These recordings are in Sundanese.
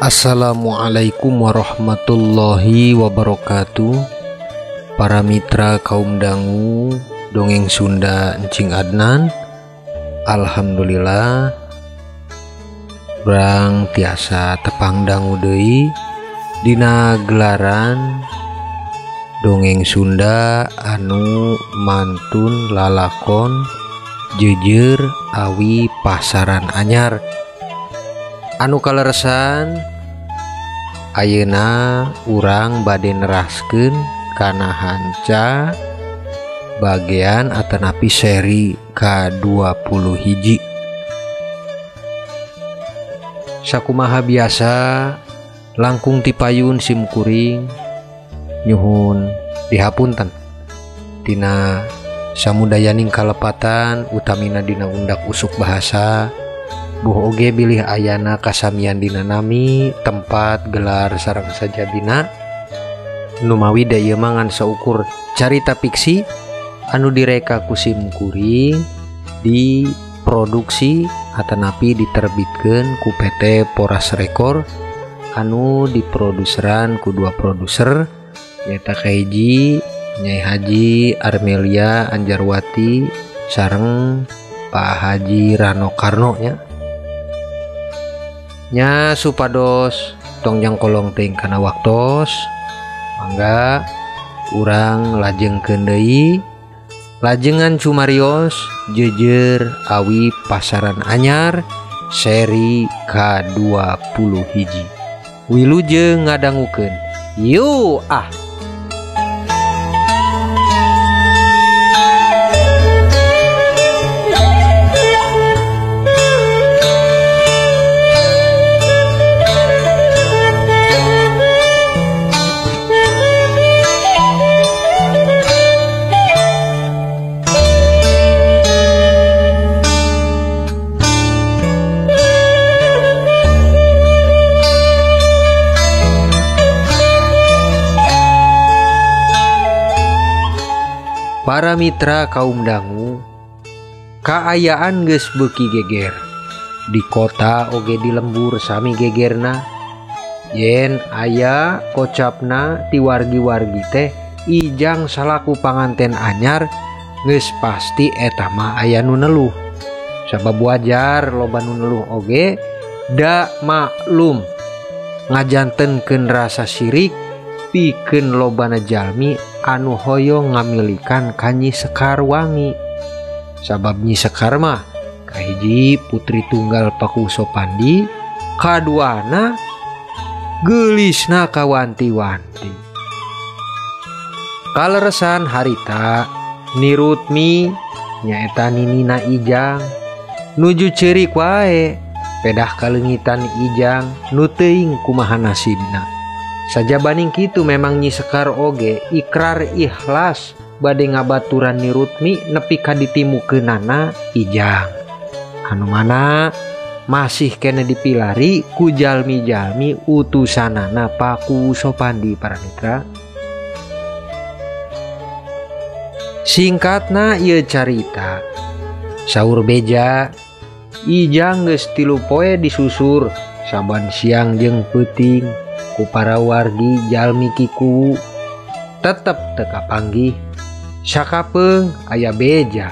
Assalamualaikum warahmatullahi wabarakatuh. Para mitra kaum dangu dongeng Sunda Encing Adnan, alhamdulillah urang tiasa tepang dangu deui dina gelaran dongeng Sunda anu mantun lalakon jejer awi pasaran anyar anu kaleresan. Ayeuna urang bade neraskeun kana hanca bagian atanapi seri ka-21. Sakumaha biasa langkung tipayun simkuring nyuhun dihapunten tina samudayaning kalepatan utamina dina undak usuk bahasa. Buh oge bilih ayana kasamian dina nami tempat gelar sareng sajabina numawi da ieu mah ngan saukur carita fiksi anu direka ku simkuring diproduksi atanapi diterbitkeun ku PT Poras Rekor anu diproduseran ku dua produser nyaeta kahiji Nyai Haji Armelia Anjarwati sareng Pak Haji Rano Karno nya. Nya supados tong jangkolong teuing kana waktos, mangga urang lajengkeun deui lajengan cumarios jejer awi pasaran anyar seri ka-21. Wilujeng ngadangukeun. Yu ah. Para mitra kaum dangu, kaayaan geus beuki geger. Di kota oge di lembur sami gegerna. Yen aya kocapna ti wargi-wargi teh Ijang salaku panganten anyar geus pasti eta mah aya nu neluh. Sabab wajar loba nu neluh oge da maklum ngajantenkeun rasa sirik pikeun lobana jalmi anu hoyong ngamilikan ka Nyi Sekar Wangi. Sabab Nyi Sekar mah kahiji putri tunggal Paku Sopandi, kaduana geulisna kawanti-wanti. Kaleresan harita Nirutmi nyaeta ninina Ijang nuju ceurik wae pedah kaleungitan Ijang nu teuing kumaha nasibna. Sajabaning kitu memang Nyi Sekar oge ikrar ikhlas bade ngabaturan Nirutmi nepi ka ditimukeunana Ijang. Anu mana masih kene dipilari ku jalmi-jalmi utusanana Paku Sopandi para mitra. Singkatna ieu carita saur beja Ijang geus 3 poe disusur saban siang jeung peuting ku para wargi jalmi kikuwu tetep teu kapanggih. Sakapeung aya beja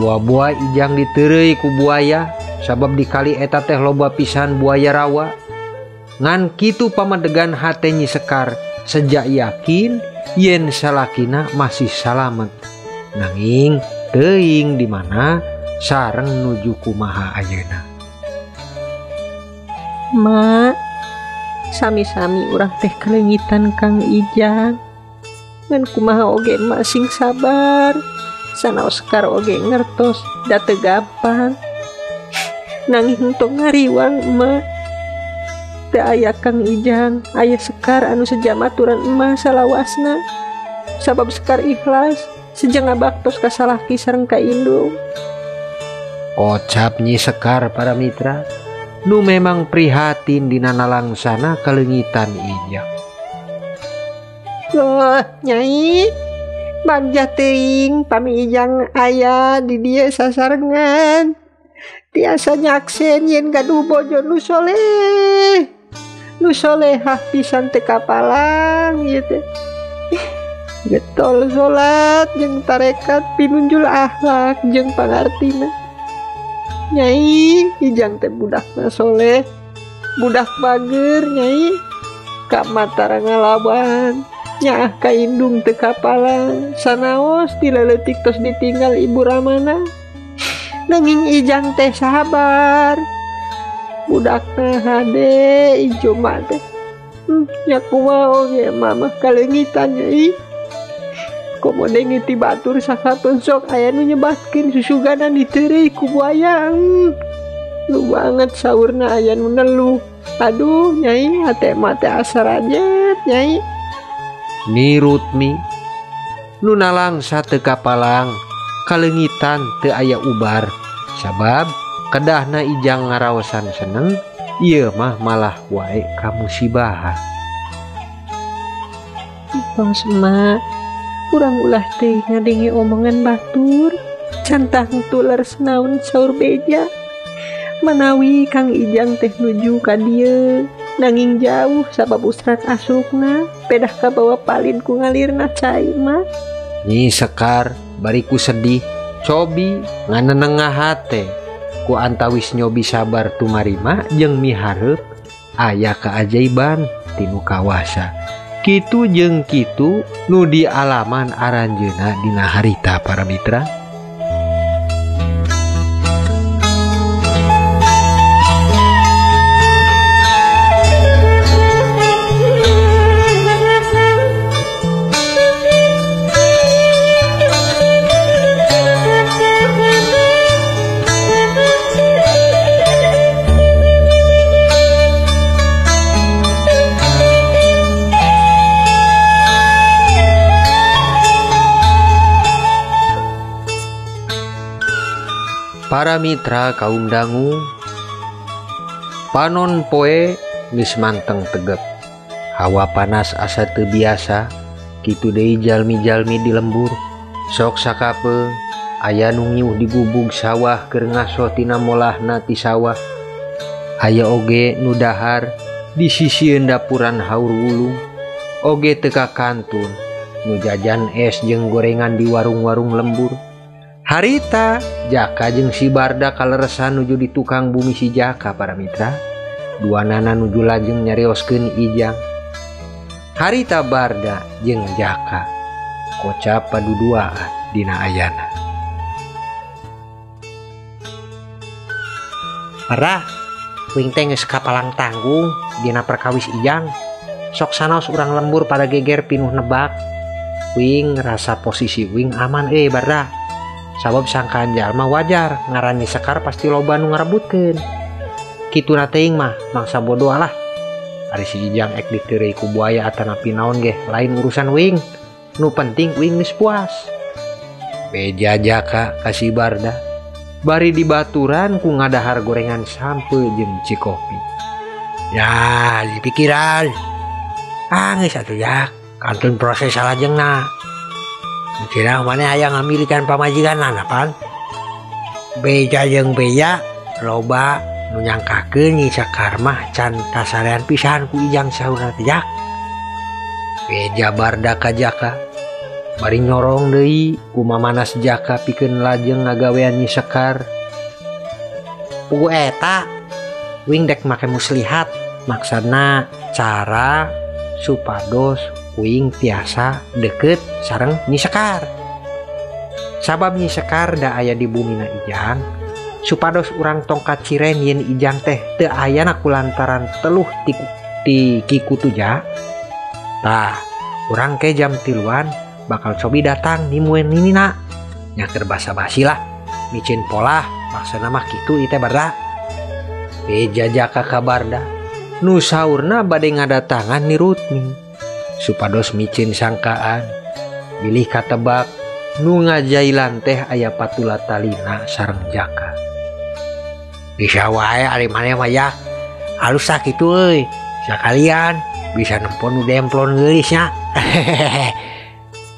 buah-buah Ijang diteureuy ku buaya sabab di kali eta teh loba pisan buaya rawa. Ngan kitu pamadegan hate Nyi Sekar sejak yakin yen salakina masih salamet, nanging teuing di mana sareng nuju kumaha ayeuna. Ma, sami-sami urang teh kaleungitan Kang Ijang. Ngan kumaha oge emak sing sabar. Sanaos Sekar oge ngertos da teu gampang. Nanging tong ngariwang emak. Teu aya Kang Ijang, aya Sekar anu seja maturan emak salawasna. Sabab Sekar ikhlas seja ngabaktos ka salaki sareng ka indung. Kocap Nyi Sekar para mitra nu memang prihatin dina nalangsana kaleungitan Ijang. Loh, Nyai, bagja teuing pami Ijang aya di dieu sasarengan. Tiasa nyaksen yen gaduh bojo nu soleh. Nu solehah pisan teu kapalang ieu teh. Getol salat jeung tarekat pinunjul akhlak jeung pangartina. Nyai Ijang teh budakna soleh, budak bager nyai. Ka matara ngalawan, nyaah ka indung teu kapalang, sanaos ti leutik tos ditinggal ibu ramana. Nanging Ijang teh sabar. Budakna hade ijo mah teh. Nya kumaha oge mama kaleungitan nyai. Komo denge ti batur sakapeun sok aya nu nyebatkeun susuganan diteureuy ku buaya. Lu banget saurna aya nu neluh. Aduh nyai hate mah teh asa rajet nyai. Nyi Rutmi nu nalangsa teu kapalang kaleungitan teu aya ubar sabab kedahna Ijang ngaraosan seneng ieu mah malah wae kamusibahan. Tos emak urang ulah teh ngadenge omongan batur cantang tular senaun saur beja. Manawi Kang Ijang teh nuju ka dieu nanging jauh sabab usrak asukna pedah kabawa palin ku ngalirna cai mah. Nyi Sekar bariku sedih cobi nganenengah hate ku antawis nyobi sabar tumarima jeung mihareup aya keajaiban tinu kawasa. Kitu jeung kitu nu dialaman aranjeuna dina harita para mitra. Para mitra kaum dangu, panon poe geus manteng tegep. Hawa panas asa teu biasa, kitu deui jalmi-jalmi di lembur. Sok sakapeung aya nu ngiuh di gubug sawah keur ngaso tina molahna ti sawah. Aya oge nu dahar di sisieun dapuran haur wulung. Oge teu kakantun nu jajan es jeung gorengan di warung-warung lembur. Harita Jaka jeung si Barda kaleresan nuju di tukang bumi si Jaka para mitra. Duanana nuju lajeng nyarioskeun Ijang. Harita Barda jeung Jaka kocap paduduaan dina ayana. Barda, kuing teh geus kapalang tanggung dina perkawis Ijang. Sok sanaos urang lembur pada geger pinuh nebak. Wing rasa posisi wing aman Barda. Sabab sangkaan jalma wajar ngaran Nyi Sekar pasti loba nu ngarebutkeun. Kituna teuing mah mangsa bodoh lah. Ari si Ijang ek diteureuy ku buaya atanapi naon ge lain urusan wing. Nu penting wing geus puas. Beja Jaka ka si Barda bari dibaturan ku ngadahar gorengan sampe jeung cikopi. Ya dipikiran. Ah geus atuh ya kantun proses salajengna. Dikira mana aya ngamilikan pamajikan pan beja jeung beja loba nu nyangkakeun Nyi Sekar mah can kasarean pisan ku Ijang saurna teh Jak. Beja Barda ka Jaka bari nyorong deui ku mamanas Jaka pikeun lajeng ngagawean Nyi Sekar. Pugu eta wing dek make muslihat maksana cara supados wing tiasa deket sareng Nyi Sekar. Sabab Nyi Sekar da aya di bumina Ijang, supados urang tongkat ciren yen Ijang teh teu ayana kulantaran teluh ti Kikutuja. Tah, urang ke jam 3 bakal cobi datang nimuen ninina. Nya keur basa-basi lah, micin polah, maksana mah kitu ieu teh Barda. Beja Jaka ka Barda, nu saurna bade ngadatangan Nyi Rutmi. Supados micin sangkaan bilih katebak nu ngajailan teh aya patula talina sareng Jaka. Bisa wae ari maneh mah ya. Halus tah kitu euy. Sakalian bisa nempon nu demplon geulis nya.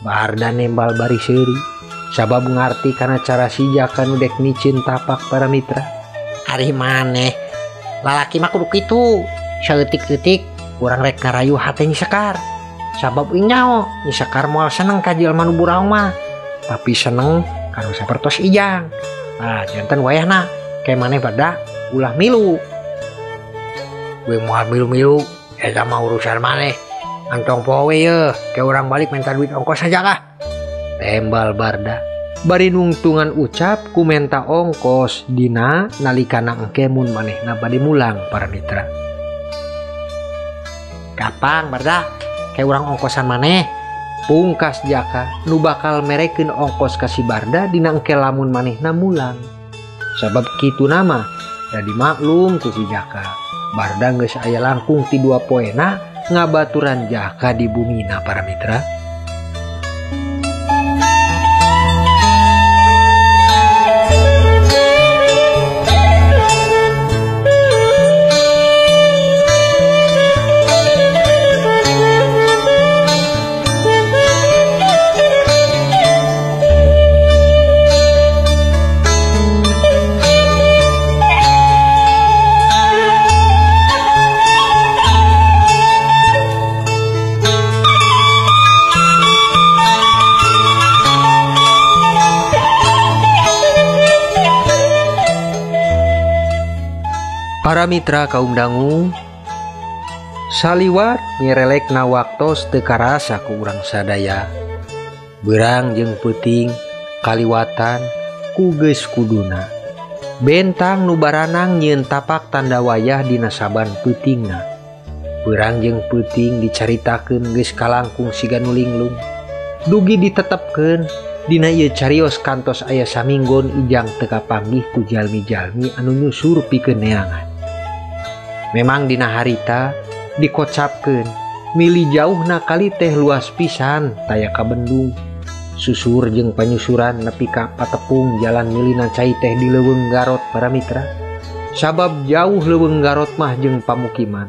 Barda nembal bari seuri sabab ngarti kana cara si Jaka nu dek micin tapak para mitra. Ari maneh lalaki mah kudu kitu, saeutik-eutik Urang rek ngarayu hate Nyi Sekar. Sabab uing nyaho Nyi Sekar moal seneng ka jelema nu buraong mah, tapi seneng kanu sapertos Ijang. Nah, janten wayahna ke maneh Barda ulah milu. Uing moal milu-milu, eta mah urusan maneh. Antong poho we yeuh, ke urang balik minta duit ongkos aja kah. Tembal Barda bari nungtungan ucap ku menta ongkos dina nalikana engke mun manehna bade mulang para mitra. Gampang Barda, ke urang ongkosan maneh. Pungkas Jaka nu bakal merekeun ongkos ka si Barda dina engke lamun manehna mulang. Sabab kitu nama da dimaklum ku si Jaka. Barda geus aya langkung ti 2 poena ngabaturan Jaka di bumina para mitra. Para mitra kaum dangu, saliwat nyerelekna waktos teu karasa ku urang sadaya. Beurang jeung peuting kaliwatan ku geus kuduna. Bentang nu baranang nyieun tapak tanda wayah dina saban peutingna. Beurang jeung peuting dicaritakeun geus kalangkung siga nu linglung. Dugi ditetepkeun dina ieu carios kantos aya saminggon Ijang teu kapanggih ku jalmi-jalmi anu nyusur pikeun neangan. Memang dina harita dikocapkeun mili jauhna kali teh luas pisan taya ka bendung. Susur jeung panyusuran nepi ka patepung jalan milina cai teh di leuweung Garot para mitra. Sabab jauh leuweung Garot mah jeung pamukiman.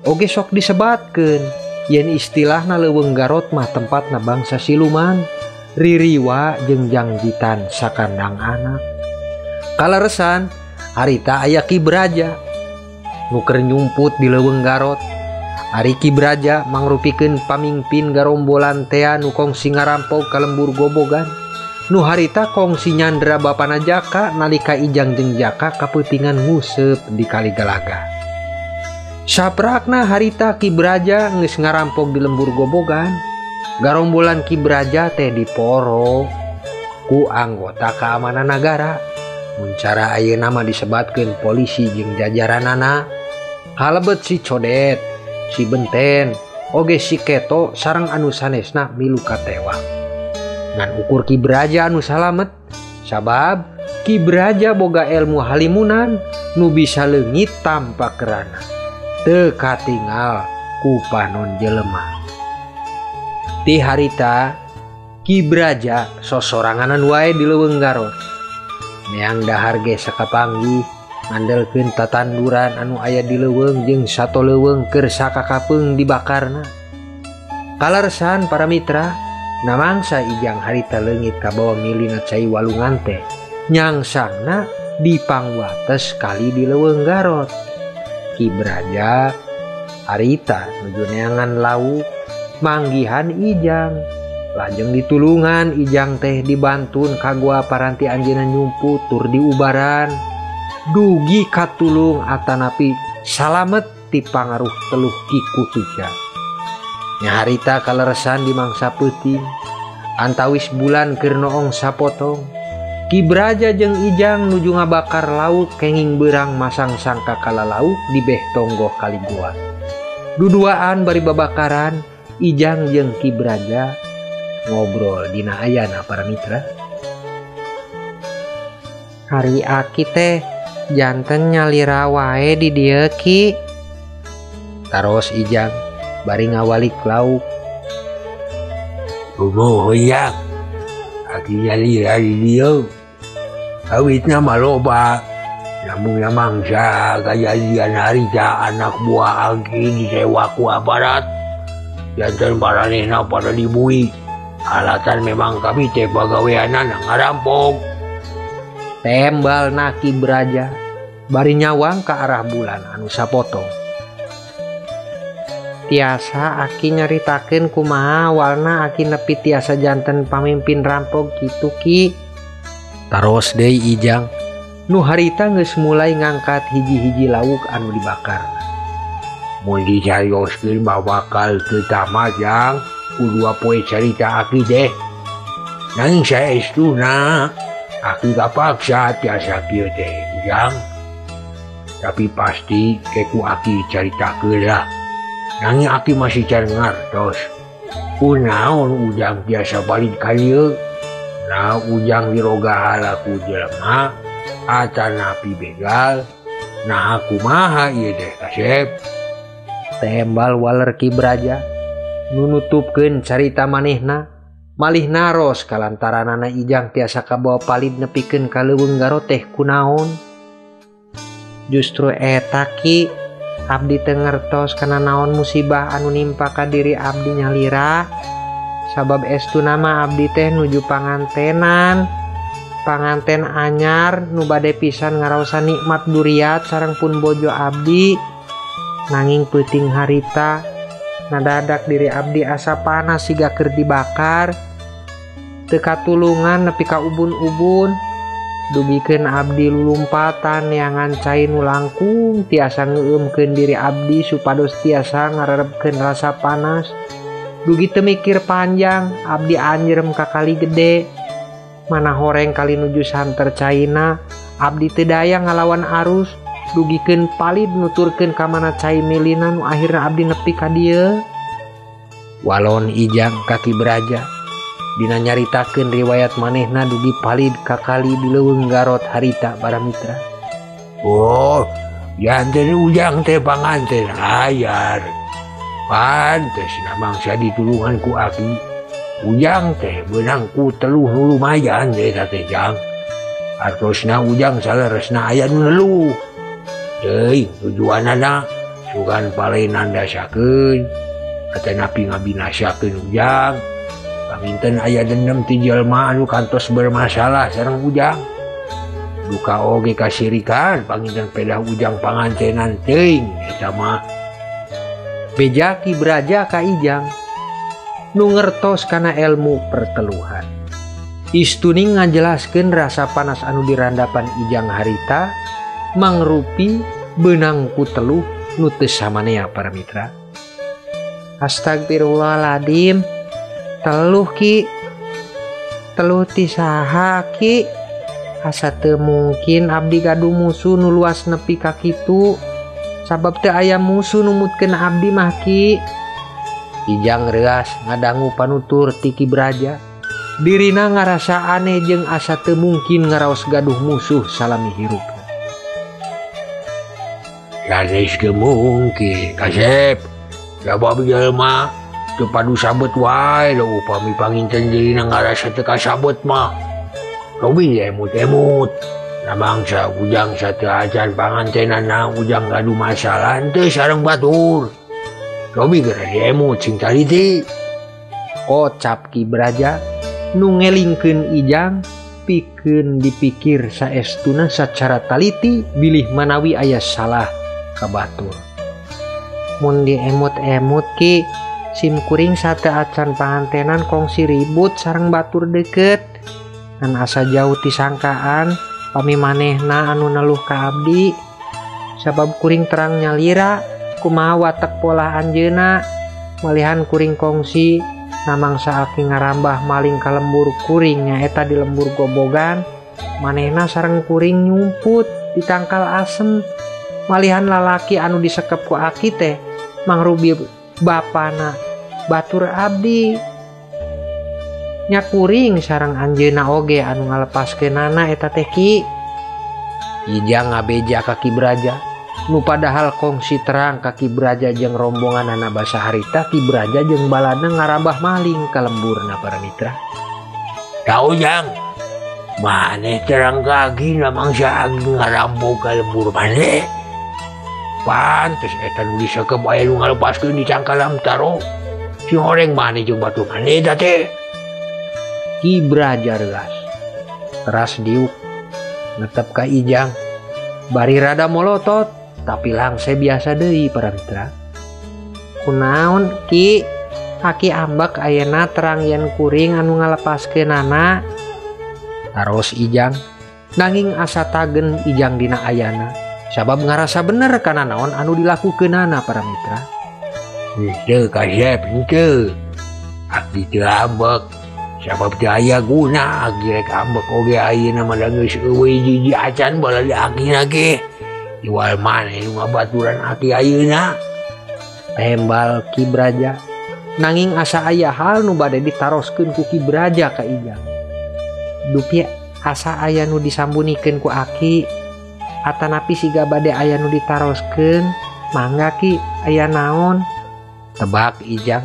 Oge sok disebatkeun yen istilahna leuweung Garot mah tempatna bangsa siluman, ririwa jeung jangjitan sakandang anak. Kaleresan harita aya Ki Braja nu keur nyumput di leuweung Garot. Ari Ki Braja mangrupikeun pamingpin garombolan tea nu kongsi ngarampok ka lembur Gobogan. Nu harita kongsi nyandra bapana Jaka nalika Ijang jeung Jaka kapeutingan nguseup di Kali Galaga. Saprakna harita Ki Braja geus ngarampok di lembur Gobogan. Garombolan Ki Braja teh diporo ku anggota keamanan nagara. Mun cara ayeuna mah disebatkeun polisi jeung jajaranana. Kalebet si Codet, si Benten, oge si Keto sareng anu sanesna milu katewak. Ngan ukur Ki Braja anu salamet, sabab Ki Braja boga ilmu halimunan nu bisa leungit tanpa kerana. Teu katingal ku panon jelema. Ti harita Ki Braja sosoranganan wae di leuweung Garot. Neang dahar ge sakapanggih ngandelkeun tatanduran anu aya di leuweung jeung sato leuweung keur sakakapeung dibakarna. Kaleresan para mitra, namangsa Ijang harita leungit kabawa milina cai walungan teh nyangsangna dipangwates kali di leuweung Garot. Ki Braja harita nuju neangan lauk manggihan Ijang. Lajeng ditulungan Ijang teh dibantun ka goa paranti anjeunna nyumput tur diubaran. Dugi katulung atanapi salamet ti pangaruh teluh Ki Kutuja. Nyaharita kaleresan di mangsa peuting antawis bulan keur noong sapotong. Ki Braja jeung Ijang nuju ngabakar lauk kenging beurang masang sangkakala lauk di beh tonggoh kali goa. Duduaan bari babakaran Ijang jeung Ki Braja ngobrol dina ayana para mitra. Hari aki teh janten nyalira wae di dieu Ki. Taros Ijang bari ngawalik lauk. Bobo hoyang aki nyalira di dieu. Awitna mah loba. Namun mangsa kajadian harita anak buah aki disewa ku aparat. Janten paranehna pada dibui. Alatan memang kami teh pagaweanana ngarampok. Tembal Ki Braja bari nyawang ke arah bulan anu sapotong. Tiasa aki nyaritakeun kumaha awalna aki nepi tiasa janten pamimpin rampok kitu Ki. Taros deui Ijang nu harita geus mulai ngangkat hiji-hiji lauk anu dibakar. Mun dicarioskeun mah bakal teu tamat Jang, ku dua poe carita aki teh. Nanging saestuna aki kapaksa tiasa kieu teh Jang. Tapi pasti ke ku aki caritakeun lah. Nanging aki masih can ngartos. Kunaon Ujang tiasa balik ka dieu? Nah Ujang dirogahala ku jelema atanapi begal. Nah kumaha ieu teh kasep? Tembal waler Ki Braja nu nutupkeun carita manehna malih naros kalantaranana Ijang tiasa kabawa palid nepikeun ka leuweung Garot teh kunaon. Justru eta Ki, abdi teu ngertos kana naon musibah anu nimpa ka diri abdi nyalira. Sabab estuna mah abdi teh nuju pangantenan. Panganten anyar nu bade pisan ngaraosan nikmat duriat sareng pun bojo abdi. Nanging peuting harita nadadak diri abdi asa panas siga keur dibakar. Teu katulungan nepi ka ubun-ubun. Dugikeun abdi lulumpatan neangan cai nu langkung tiasa ngeueumkeun diri abdi supados tiasa ngarerebkeun rasa panas. Dugi teu mikir panjang abdi anjerem ka kali gede. Mana horeng kali nuju santer caina, abdi teu daya ngalawan arus. Dugikeun palid nuturkeun ka mana cai milina nu akhirna abdi nepi ka dieu. Walon Ijang ka Ki Braja dina nyaritakeun riwayat manehna dugi palid ka kali di leuweung Garot harita para mitra. Oh, janten Ujang teh panganten hayar. Pantes na mangsa ditulungan ku aki. Ujang teh beunang ku teluh nu lumayan eta teh Jang. Artosna Ujang saleresna aya nu neluh. Teuing tujuanana sugan palenan dasakeun atanapi ngabinasakeun Ujang. Panginten aya dendam ti jelema anu kantos bermasalah sareng Ujang. Duka oge kasirikan panginten pedah Ujang pangantenan teuing eta mah. Beja Ki Braja ka Ijang nu ngertos kana ilmu perteluhan. Istuning ngajelaskeun rasa panas anu dirandapan Ijang harita mangrupi beunang ku teluh nu teu samanea para mitra. Astagfirullahaladzim. Teluh Ki, teluh ti saha Ki? Asa teu mungkin abdi gaduh musuh nu luas nepi ka kitu. Sabab teu aya musuh numutkeun abdi mah Ki. Ijang reuas ngadangu panutur ti Ki Braja. Dirina ngarasa aneh jeung asa teu mungkin ngaraos gaduh musuh salami hirup. Sanes teu mungkin kasep. Sabab jelema teu padu sabet wae da upami panginten dirina ngarasa teu kasabet mah. Cobi emut-emut. Na mangsa Ujang sateuacan pangantenana Ujang gaduh masalah teu sareng batur. Cobi geura diemut sing taliti. Kocap Ki Braja nu ngelingkeun Ijang pikeun dipikir saestuna sacara taliti bilih manawi aya salah ka batur. Mun diemut-emut Ki, sim kuring sateuacan pangantenan kongsi ribut sareng batur deket. Ngan asa jauh ti sangkaan pami manehna anu neluh ka abdi. Sabab kuring terang nyalira kumaha watek pola anjeunna. Malihan kuring kongsi namangsa aki ngarambah maling ka lembur kuring nyaeta di lembur gobogan. Manehna sareng kuring nyumput di tangkal asem. Malihan lalaki anu disekep ku aki teh mangrubi bapana batur abdi. Nya kuring sareng anjeunna oge anu ngalepaskeunana eta teh Ki. Ijang ngabeja ka Ki Braja nu padahal kongsi terang ka Ki Braja jeung rombonganana basa harita Ki Braja jeung balana ngarambah maling ka lemburna para mitra. Tau Jang, maneh terang kaki na mangsa agi ngarampok ka lembur maneh. Pantes eta nu disekep aya nu ngalepaskeun di cangkalam taro. Si horeng maneh jeung batur maneh eta teh. Ki Braja reuas teras diuk netep ka Ijang bari rada molotot tapi langse biasa deui para mitra. Kunaon Ki? Aki ambek ayeuna terang yen kuring anu ngalepaskeunana. Taros Ijang nanging asa tagen Ijang dina ayana sabab ngarasa bener kana naon anu dilakukeunana para mitra. Henteu kasep henteu. Aki teu ambek sabab teu aya guna aki rek ambek oge ayeuna mah da geus eueuh hiji acan bala di akina ge. Jual maneh nu ngabaturan aki ayeuna. Tembal Ki Braja nanging asa aya hal nu bade ditaroskeun ku Ki Braja ka Ijang. Dupi asa aya nu disambunikeun ku aki atanapi siga bade aya nu ditaroskeun mangga Ki aya naon? Tebak Ijang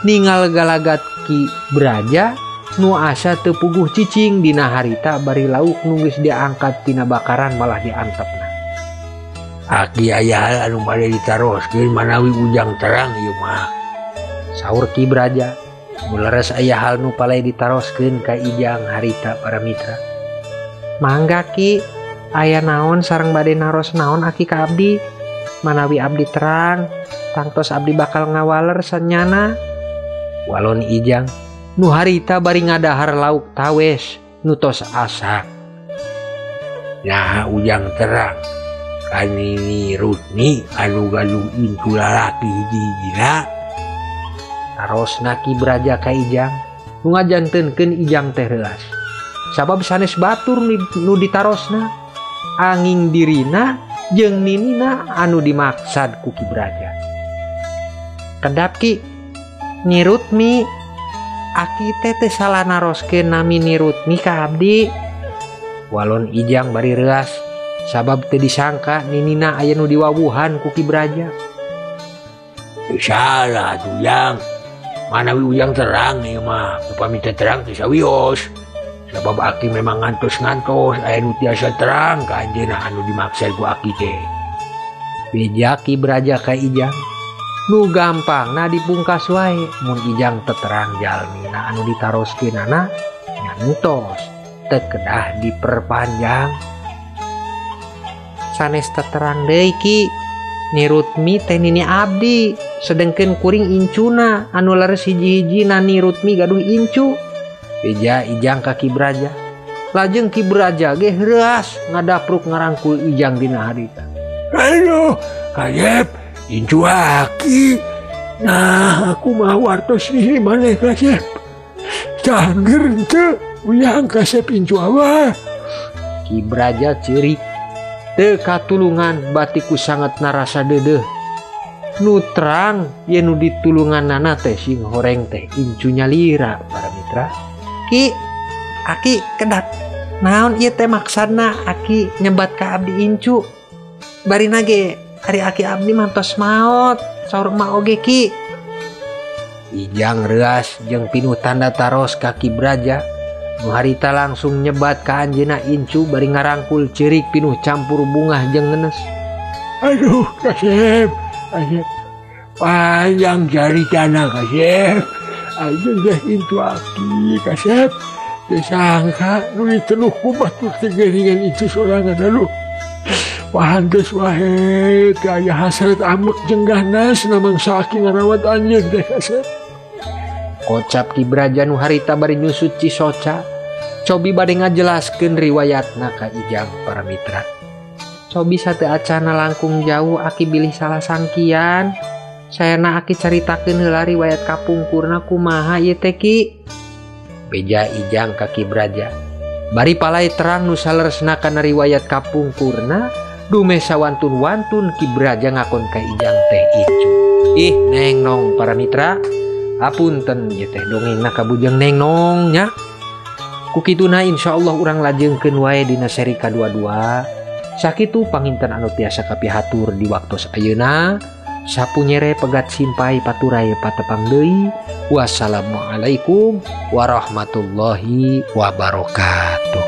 ningal galagat Ki Braja nu asa teu puguh cicing dina harita bari lauk nu geus diangkat tina bakaran malah diantepna. Aki aya hal anu bade ditaroskeun manawi Ujang terang ieu mah. Saur Ki Braja muleres aya hal nu palai ditaroskeun ka Ijang harita para mitra. Mangga Ki aya naon sareng bade naros naon aki ka abdi? Manawi abdi terang tangtos abdi bakal ngawaler sanyana. Walon Ijang nu harita bari ngadahar lauk tawes nu tos asak. Nah Ujang terang kanini Rutmi anu gaduh incu lalaki hiji-hijina. Tarosna Ki Braja ka Ijang nu ngajantenkeun Ijang teh reuas sabab sanes batur nu ditarosna anging dirina jeung ninina anu dimaksad ku Ki Braja. Kedap Ki, Nyi Rutmi aki teh teu salah naroskeun nami Nyi Rutmi ka abdi. Walon Ijang bari reuas sabab teu disangka ninina aya nu diwawuhan ku Ki Braja. Teu salah atuh Jang. Manawi Ujang terang ieu mah, upami teu terang teu sawios. Sabab aki memang ngantos-ngantos aya nu tiasa terang ka anjeunna anu dimaksad ku aki teh. Beja Ki Braja ka Ijang nu gampangna dipungkas wae mun Ijang teu terang jalmina anu ditaroskeunana ngantos teu kedah diperpanjang. Sanes teu terang deui Ki, Nyi Rutmi teh nini abdi sedengkeun kuring incuna anu leres hiji-hijina Nyi Rutmi gaduh incu. Beja Ijang ka Ki Braja lajeng Ki Braja ge reuas ngadapruk ngarangkul Ijang dina harita. Aduh kayep incu aki. Nah aku mah wartos nini maneh kasep. Cangger henteu Ujang kasep incu abah. Ki Braja ceurik teu katulungan batiku sangat narasa deudeuh. Nu terang yen nu ditulunganana teh sing horeng teh incu nyalira para mitra. Ki, aki kedap naon ieu teh maksadna aki nyebat ka abdi incu? Barina ge ari aki abdi mah tos maot saur emak oge Ki. Ijang reuas jeung pinuh tanda taros ka Ki Braja nu harita langsung nyebat ka anjeunna incu bari ngarangkul ceurik pinuh campur bungah jeung ngenes. Aduh kasep, kasep panjang caritana kasep. Ayeuna teh incu aki kasep. Teu sangka nu diteluh ku batur teh geuningan incu sorangan aduh. Pantes wae teu aya hasrat ambek jeung ganas namangsa aki ngarawat anjeun teh kasep. Kocap Ki Braja nu harita bari nyusut cisoca cobi bade ngajelaskeun riwayatna ka Ijang para mitra. Cobi sateu acana langkung jauh aki bilih salah sangkian. Sayana aki caritakeun heula riwayat kapungkurna kumaha ieu teh Ki. Beja Ijang ka Ki Braja bari palai terang nu saleresna kana riwayat kapungkurna dume sawantun-wantun Ki Braja ngakon ka Ijang teh incu. Ih neng nong para mitra, apunten ieu teh dongengna kabujeng neng nong nya. Ku kituna insyaallah urang lajengkeun wae dina seri kadua-dua. Sakitu panginten anu tiasa kapihatur di waktos ayeuna. Sapu nyere pegat simpai paturai patepang deui. Wassalamualaikum warahmatullahi wabarakatuh.